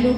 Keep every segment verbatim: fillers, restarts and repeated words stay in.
Mei,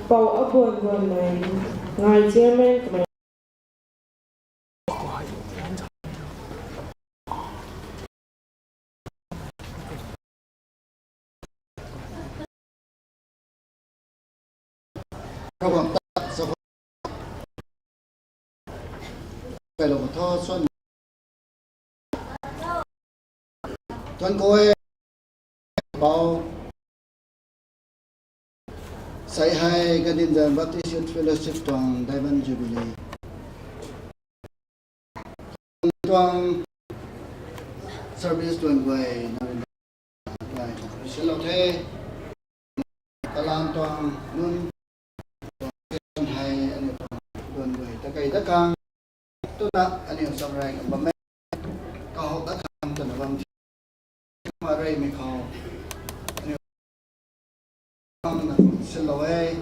Pou Abuan Buanmei, ngai chairman kamei. Ravguangc ta sa, kailou tho suan. Tuan khou e, Pou. Sei hei Gadinjan Baptist Youth Fellowship tuang Diamond Jubilee tuang service tuan guay na rin guay silou the. Kalam tuang nunc hei aniu tuang duan guay ta kei dat khang twna aniu samrang bam e. Kahou dat khang twna bam the. Kumna reymei khou aniu bam na kum silou e.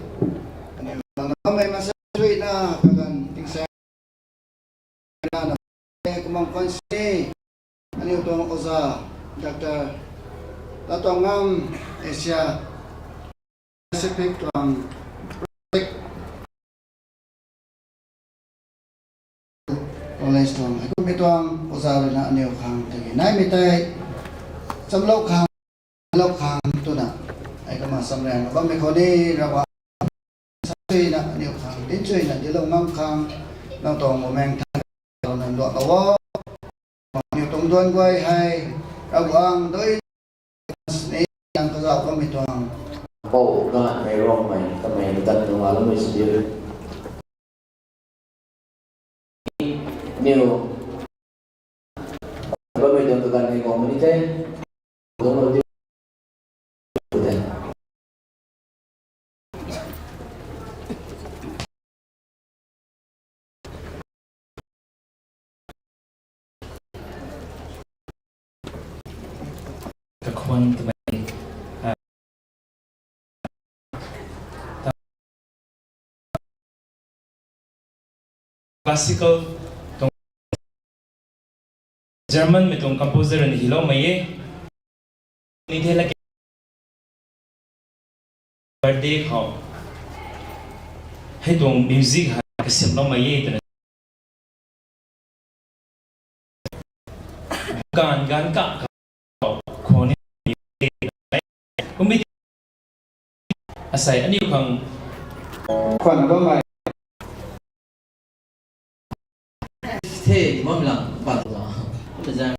Aniu bam na bammei masa thuina kaganv tingsaeng na na kumang khwan sini aniu tuang oza Doctor Latongam, Asia Pacific tuang Project College tuang, heikumhmei tuang oza ruina aniu khang tiki naimei tei chamlou khang, lou khang twna, heikumna samrang bammei khou ni Ravguangc sa chuina aniu khang dinchuina dilou ngam khang, nang tuang bumaeng thang na luaklou o. Aniu tuang duan guay hei Ravguangc dui ni yang kazauh bammei tuang Pou Ganhmei Rongmei kamei ni tan tuang aloumei sw diu. Aniu bammei tuang kaganv hei guang mani the. Guang mani the. Kakhwan twmei, ah, classical tuang German mei tuang composer ni hiloumei e. Ni the lak birthday khou hei tuang music hei kasimloumei e twna ganv ganv ka khou ni kumbi asei aniu khang khwan bammei the bam lang pat la kumbi zang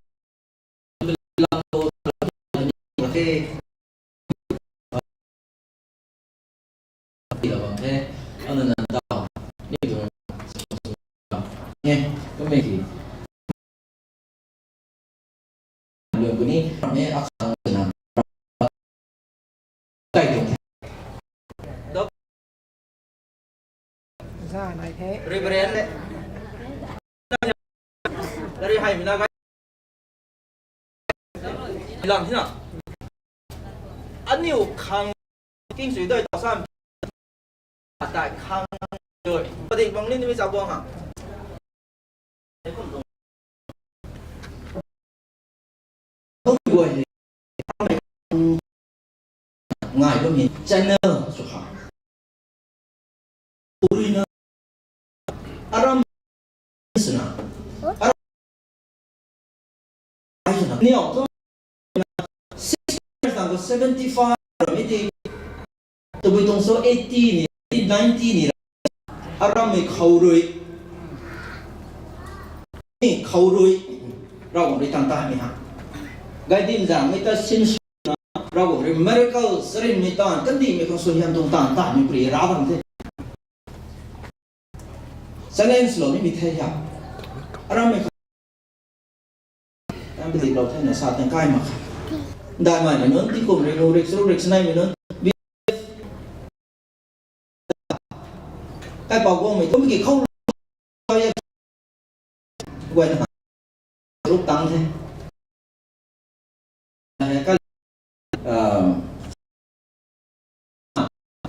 Reverend le. Dari hai mina gai. Lang hina. Aniu khang king sui doi tau sam. Atai khang doi. Padi bang ni ni mi sa buang ha. Ngai bam hi channel sw ha. Uri na aram sw na. Aram sw na. Niau tu six years ago seventy five ram iti. Tabui tuang so eighty ni, ninety ni. Aram mei khou rui. Ni khou rui. Ravguangc rui tan ta mi ha. Gaidim zang mei ta sin sw na. Ravguangc rui miracle sarin mei tan, kandih mei khang suaihiam tuang tan ta mi pri ra bam the. Challenge lou ni mi the ha. Aram mei khou. Tam pidi lou the na sa tang kai mak. Dai mai mei nunc, tingkum ri nu, rik sru, rik snai mei nunc. Kai pau guang mei tum ki khou. Guay na. Ruk tang the. Kai, ah,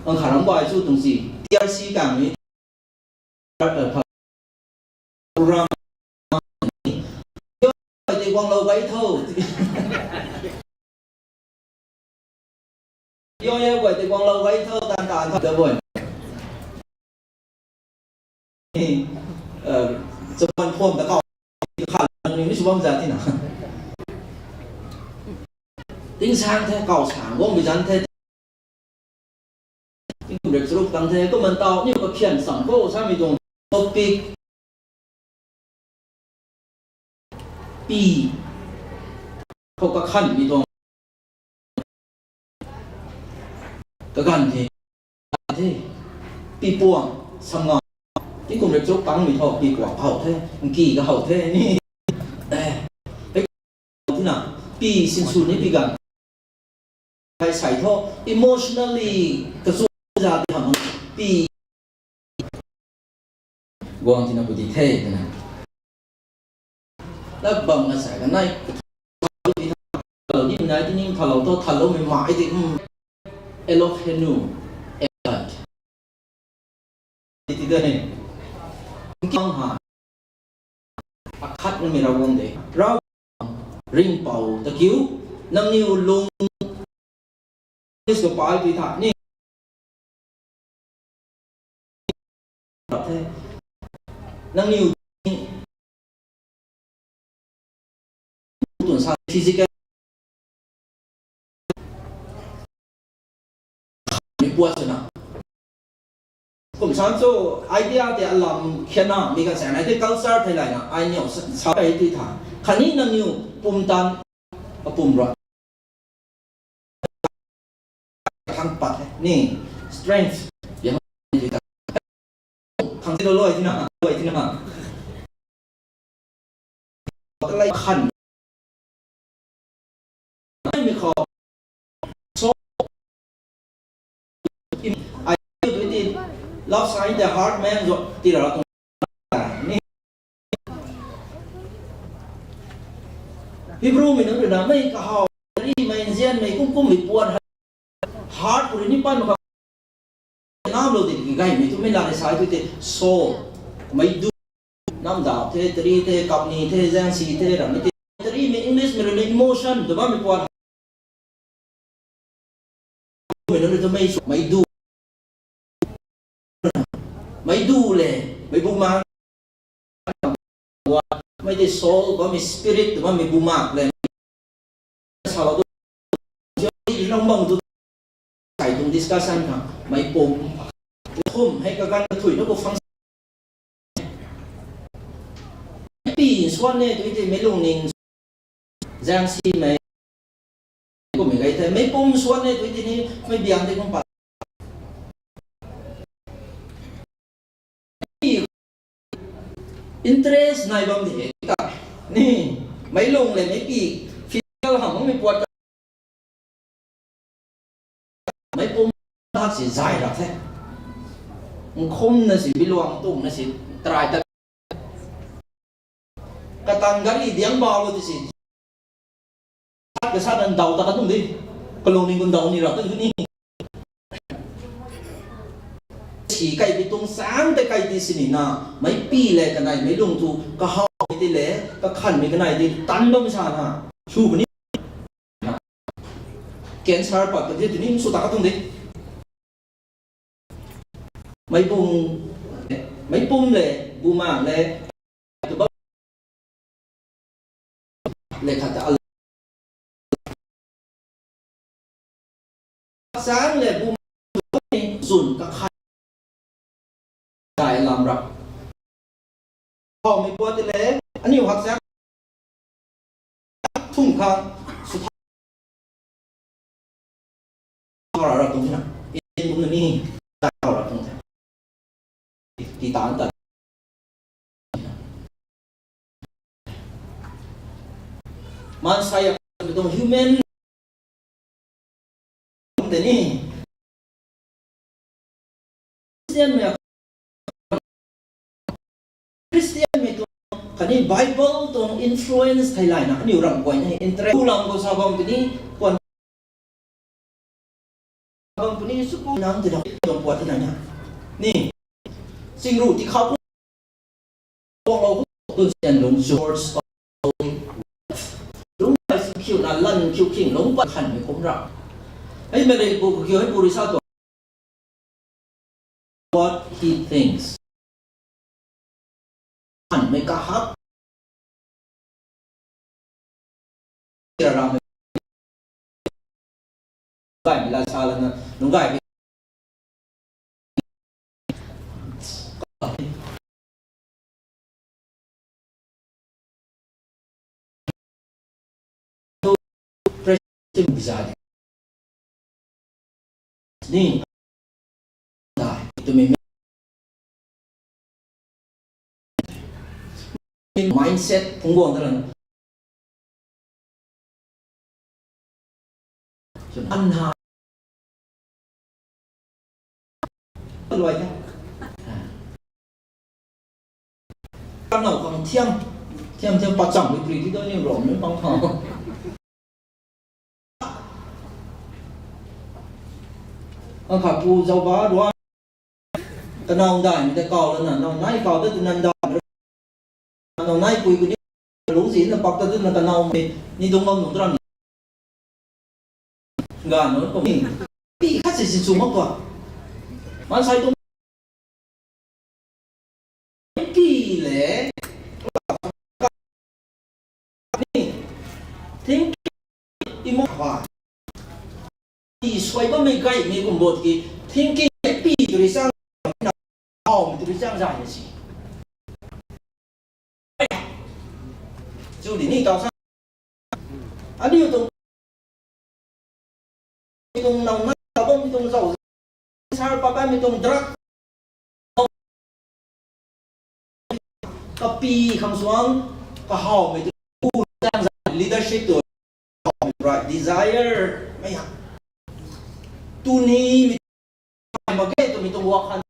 ang kharam guay chu tuang si, T R C kang ni. Program. Yo, guay tei guanglou gay tho. Yo, yo, guay tei guanglou gay tho, tan tan tho, da boi. Eh, chaban phom ta kau khan ni mi sw bam za ti na. Ting sang the, kau sang guang bi zan the. Ting rek charuk tang the, kum man tau ni ka khian sam ko sa mi tuang topic. Pi khou kakhan mi tuang kaganv the, the, pi puang sam nga. Tingkum rek chuk tang mi tho, pi puang how the, nki ka how the ni. Eh, pi na, pi sinsw ni pi ganv. Kai sai tho, emotionally kachu za ti ham pi. Guang tina pu di the, tina. Lap bam na sa ka nai, thalou ni nai ti ning thalou tho, thalou mi mai ti, hmm. Eloheinu, Elad. Ti ti da ni. Kang ha. Akhat na mi Ravguangc de. Rau ring pau ta kiu. Nangniw lung. Is ko pai pi tha ni. Nangniw tun sa physical ni puat swna. Kum san chu idea te alam khian na mi kan sa nai te culture thei lai na ai niu sa, sa ai ti tha. Khatni nangniw pumtan apum ra. Khang pat ni strength. Yang ti ta. Khang ti lo loi ti na, loi ti na. Lai khan. Ai mi khou. So, I do it in love sign the heart man zo ti ra tung ni. Hebrew mi nunc rui na mei kahaw, ri mei nzian mei kum kum mei puan heart ri ni pan ma nam lo di ki gay mei tu mei la de sai tu te soul, mei du, nam da the, tari the, kapni the, zangsi the, ram the, tari mei English mei rui na emotion tu ba mei puan. Mei nunc rui tu mei su, mei du. Mei du le, mei bu mak. Mei de soul, ba mei spirit, ba mei bu mak le. Sa lo du. Long bang du. Sai tung discussion khang, mei pum. Kum, hei kaganv kathui na ko function. Pi swan ne, tu ti mei lungning. Zangsi mei. Kum mei gay the, mei pum swan ne, tu ti ni, mei biang de kum pat. Interest nai bam de ta. Ni, mei lung le, mei pi, physical ham, mei puat. Mei pum hak si zai rak the. Nkhum na si, biluang tung na si, try ta. Katan gari diang bau lo ti si. Kasa dan dau ta ka tung di. Kalung ning kun dau ni ra tu ni. Si kai bi tung sang te kai di sini na. Mei pi le kanai mei lung tu kahaw mei di le kakhan mei kanai di tan bam sa na. Su bu ni. Cancer pat ka di tu ni su ta ka tung di. Mei pum, mei pum le, bu ma le, tu bam le khat ta al. Sang le bu ma sun ka khat. Dai lam rap. Khou mei puat ti le, aniu hak sang thum khang, su tha ra ra tung na. In kum na ni, dai ra tung the. Ti tan ta. Maansei a tuang human te ni. Christian mei, Christian mei tuang khatni Bible tuang influence thei lai na aniu ram guay na interest tu lam khou sa bam tini kuan bam tini su pu nang ti dang tuang puat ti na ni. Singru ti khou Paul lou hu tu sian lung George lung ai sing khiu na lan khiu khing lung pat khan mei kum ra. Hei mei rei bu kiu hei bu rui sa tu. What he thinks. Khan mei kahak. Ra ra mei. Gai mei la sa lana lung gai mei. Ni. Dai, tu mei mindset phung guang ta lan. An ha. Luai the. Kan nau khang thiam, thiam, thiam pat chang mei pri ti dou ni rom ni pang khang. Ang kha pu zau ba ruan. Kanau dai mei ta kau lana, nau nai kau ta tu nan dai. Nau nai pui ku ni lungc zi na pak ta tu na kanau mei ni dung bam nung tu ram. Ga nunc kum ni pi khat si si chu mak tua. Maansei tuang pi le ni thinking imo ha. Pi suai bammei gaymei kum bot ki thinking pi tu ri chang na, hawmei tu ri chang zay na si. Chu di ni tau sa. Aniu tuang, mi tuang nau na, kabam mi tuang zau, sar pakai mi tuang drug. Kapi khang suang, kahawmei tu, leadership tu, right, desire, mei ha. Tu ni mi mak ge twmei tuang wakhan.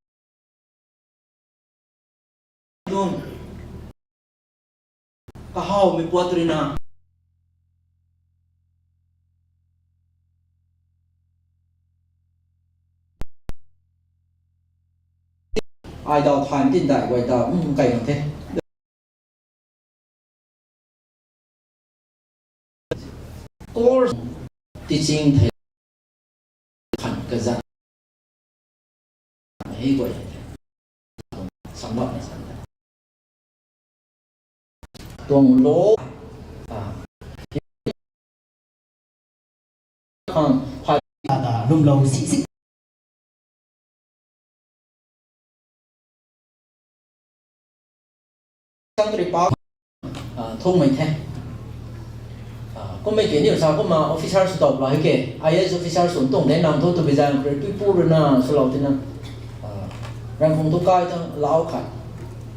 Tuang kahawmei puat rui na. Ai dau than tin dai guay dau, um, kai kan the. Course teaching thei khan kazat hei guay samlak na san ta. Tuang lo, ah, khang phat ta lumlou si si. Secretary pa, ah, thungmei the. Ah, kummei ke ni sa kumna officer sw tau pla hei ke, I A S officer sw tuang de nang thu tu bizang kre pui pu rui na swlou tina. Ah, Rangkhung tu kai thang lau khat.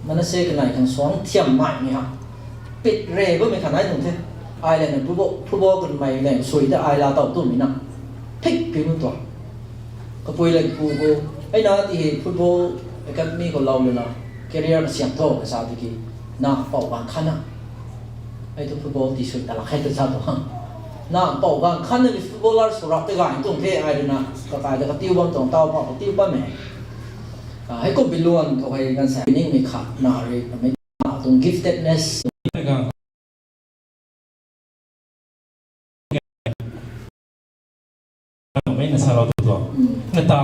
Mana se kanai khang suang thiam mai ni ha. Pit re bammei khat nai tuang the. Ai le na football, football kun mai le sui ta ai la tau tumei na. Thik pi mu tua. Kapui le pu pu. Ai na ti hei football academy khou lou le na. Career ka siam tho ka sa tiki. Na pau bang khan na. Ai tu football ti sui ta lak khe ta sa tu ha. Na pou ganv khatna rui footballer sw rap te ganv tuang the ai rui na, kakai ta katiu bam tuang tau pa katiu bam e. Ah, hei kum bi luan khou hei ganv sa ningmei khat na rui kamei na tuang giftedness. Mei na sa lou tu tuang. Na ta.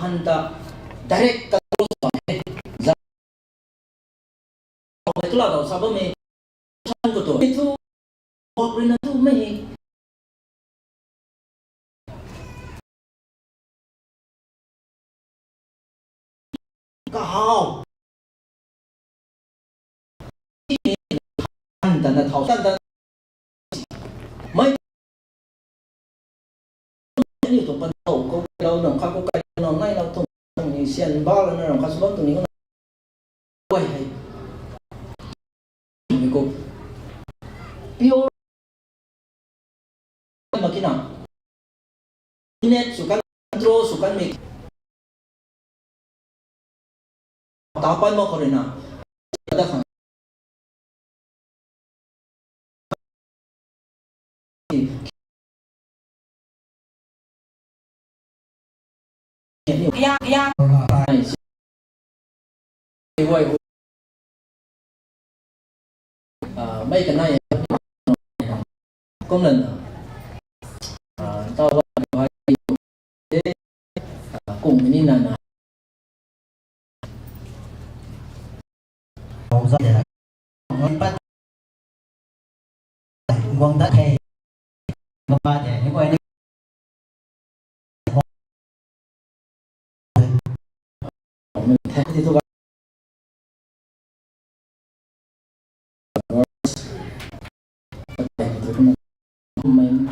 Han ta direct control sa e. Zau tula dau sa bam e. Than khou tu, mi thu, bak rui na tu mei. Kahaw. Tan tan na thau tan tan. Mei. Ni tuang pan thau khou kai lou nang kha khou kai lou nang nai lou tuang ni sian ba lou na nang kha sw bam tuang ni na. Wai hei. Mi khou. Pure. Makina. Net sw kan, control sw kan mi. Ta pan ma khou rui na. Da khang. Ai, si, wai, ah, mei kanei, kum lana, ah, tau, ah, kum ni nana. Guang ta the. Mama de, ni koi ni.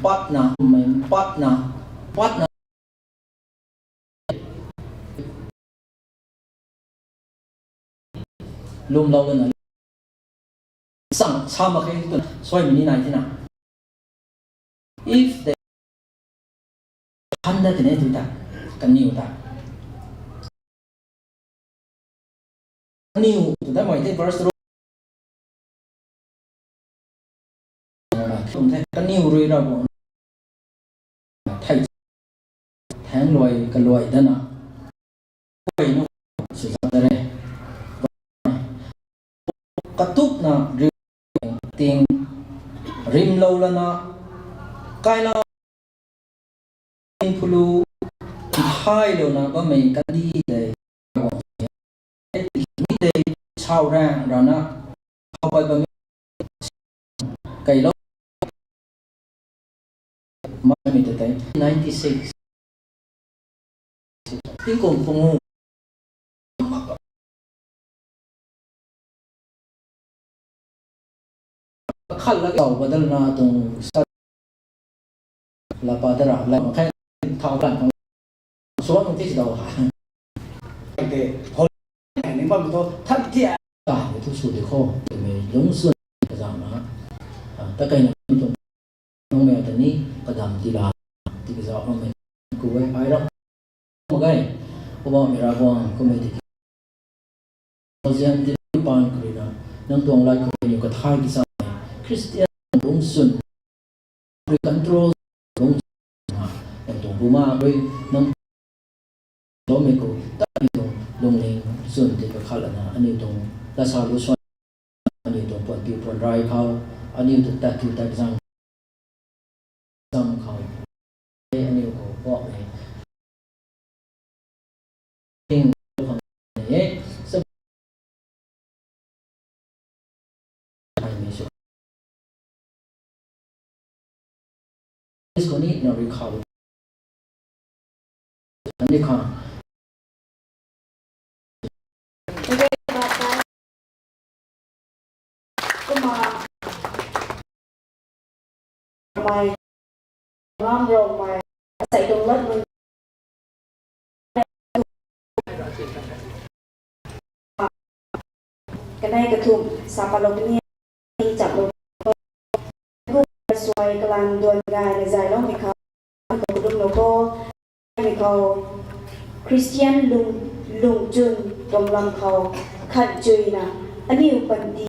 Patna, patna, patna. Lwmlou lana. Sang, sa mak khe twna, suaimei ni nai tina. If they, han da tine tu ta, kaniw ta. Kaniw, tu ta mai te verse ro. Kum the, kaniw rui ra bo. Thei, thang luai, kaluai dana. Koi nu, si sa ta re. Katukna ri ting rimlou lana, kaila phulu, thailouna bammei kandih tei, mi tei sau rang rana, khou pai bammei, kailou, mai mi tei tei, ninety six. Tingkum pungu. Khat la kau badal na tuang sa la pa dara la khai thau kan thau suang ti si dau ha. Te hol ni bam to than ti a. Ka ni tu su de kho, te mei lung sun ka zam na. Ah, ta kai na tuang nung mei ta ni ka dam ti la ti ka zau nung mei ku wei ai rap. Magai, Poubauhmei Ravguang, kummei tiki. Zian ti pan karina, nang tuang lai khou kaniw kathai ki sa, Christian lungsun, free control, lungsun, nang tuang buma rui, nang lomei khou, ta aniu tuang lungning sun ti kakhat lana, aniu tuang lasa lu suan, aniu tuang puan piu puan rai khou, aniu tuang tat tu tat zang, zang khou, aniu khou puak nei. Ting khang nei e. Sa hai mi su. Is ko ni na ri khou. Ni khang. Kumna mei, ngam rau mei, asei tuang lat mun. Kanei kathumh, sa palou kani, ting chap lou. Suai kalan duan gay na zay lou mi khou, khou kadum lou kho. Mi khou Christian lung, lungchun tuang lam khou khat chuina aniu panty